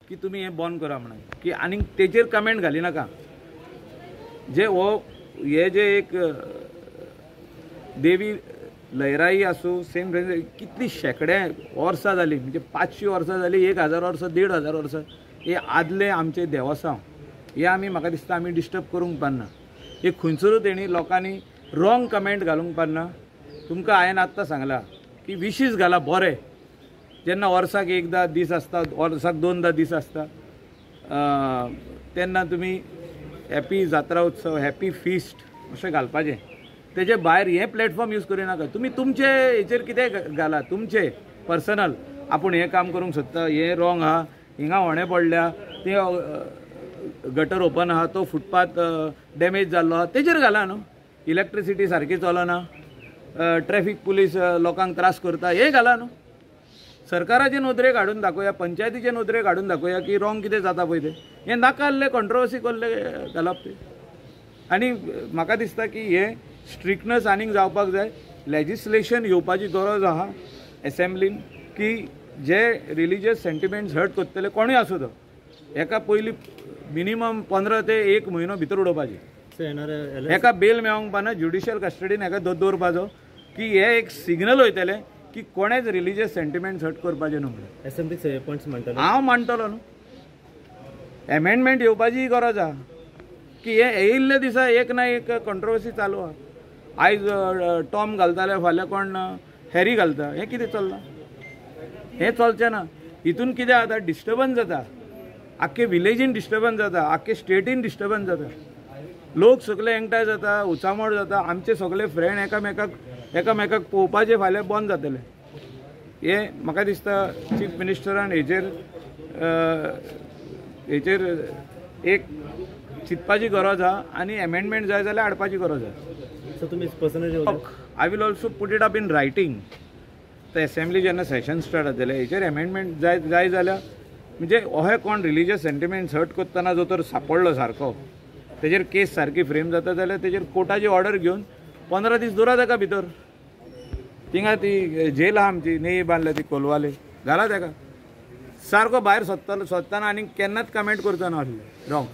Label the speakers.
Speaker 1: की तुमी हें बंद करा म्हणून की आनीक तेचेर कमेंट घाली नाका. जे हो हे जे एक देवी लयराई आसूं सेम कितली शेंकडे वर्सां जालीं, म्हणजे 500 वर्सां जालीं, 1000 वर्सां, 1500 वर्सां हे आदले आमचे देवस्तांव हे आमी म्हाका दिसता आमी डिस्टर्ब करूंक पारना. हे खंयसरूच तेणी लोकांनी रॉंग कमेंट घालूंक पारना. तुमकां हांवें आत्तां सांगलां की विशीस घाला बरें, जेन्ना वर्साक एकदां दीस आसता, वर्साक दोनदां दीस आसता, तेन्ना तुमी हॅपी जात्रा उत्सव, हॅपी फिस्ट अशें घालपाचें. तेजे भायर हें प्लॅटफॉर्म यूज करिनाका. तुमी तुमचे हेचेर कितें घाला, तुमचे पर्सनल आपूण हें काम करूंक सोदता, हें रॉंग आहा, हिंगा होणें पडल्या, तें गटर ओपन आहा, तो फुटपाथ डॅमेज जाल्लो आहा, तेजेर घाला न्हू. इलेक्ट्रिसिटी सारकी चलना, ट्रॅफीक पुलीस लोकांक त्रास करता, हें घाला न्हू. सरकाराचे नदरेक हाडून दाखोवया, पंचायतीचे नदरेक हाडून दाखोवया की रॉंग कितें जाता पळय तें. हें नाका आसलें कॉन्ट्रोवर्सी कोल्ले घालप तें. आनी म्हाका दिसता की हें स्ट्रिक्टनस आनीक जावपाक जाय. लेजिस्लेशन येवपाची गरज आहा एसेंब्लीन की जे रिलिजियस सेंटिमेंट्स हर्ट करतले कोणूय आसूं तो, हेका पयलीं मिनिमम 15 ते 1 म्हयनो भितर उडोवपाचें. हेका बेल मेळोंक पाना, ज्युडिशियल कस्टडीन हेका दवरपाचो की हे एक सिग्नल वयतलें की कोणेच रिलिजियस सेंटिमेंट्स हर्ट करपाचें न्हू म्हणून.
Speaker 2: एसेंब्लीक पॉयंट्स म्हणटलो
Speaker 1: हांव मांडटलो न्हू. एमेंडमेंट येवपाची गरज आहा की हे येयल्ले दिसा एक ना एक कॉन्ट्रोवर्सी चालू आहा. आयज टॉम घालताले, फाल्यां कोण हॅरी घालता, हें कितें चल्लां? हें चलचें ना. हितून कितें जाता, डिस्टर्बन्स जाता, आख्खे विलेजीन डिस्टर्बन्स जाता, आख्खे स्टेटीन डिस्टर्बन्स जाता, लोक सगळे एकठांय जाता, उचामोड जाता, आमचे सगळे फ्रेंड एकामेकाक पळोवपाचें फाल्यां बंद जातलें. हें म्हाका दिसता चीफ मिनिस्टरान हेचेर हेचेर एक चिंतपाची गरज आहा आनी एमेंडमेंट जाय जाल्यार हाडपाची गरज आहा.
Speaker 2: सो तुमी personally
Speaker 1: I will also put it up in writing. तर एसेंब्ली जेन्ना सेशन स्टार्ट जातलें हेचेर एमेंडमेंट जाय जाय जाल्यार म्हणजे अहें कोण रिलिजियस सेंटिमेंट्स हर्ट करतना जो तर सापडलो सारको, तेजेर केस सारकी फ्रेम जाता जाल्यार तेजेर कोर्टाची ऑर्डर घेवन 15 दीस दवरा ताका भितर. थिंगा ती जेल आहा आमची, नेयी बांदल्या ती कोलवाले, घाला ताका सारको भायर सोदतालो सोदतना आनी केन्नाच कमेंट करचो ना आसलें रॉंग.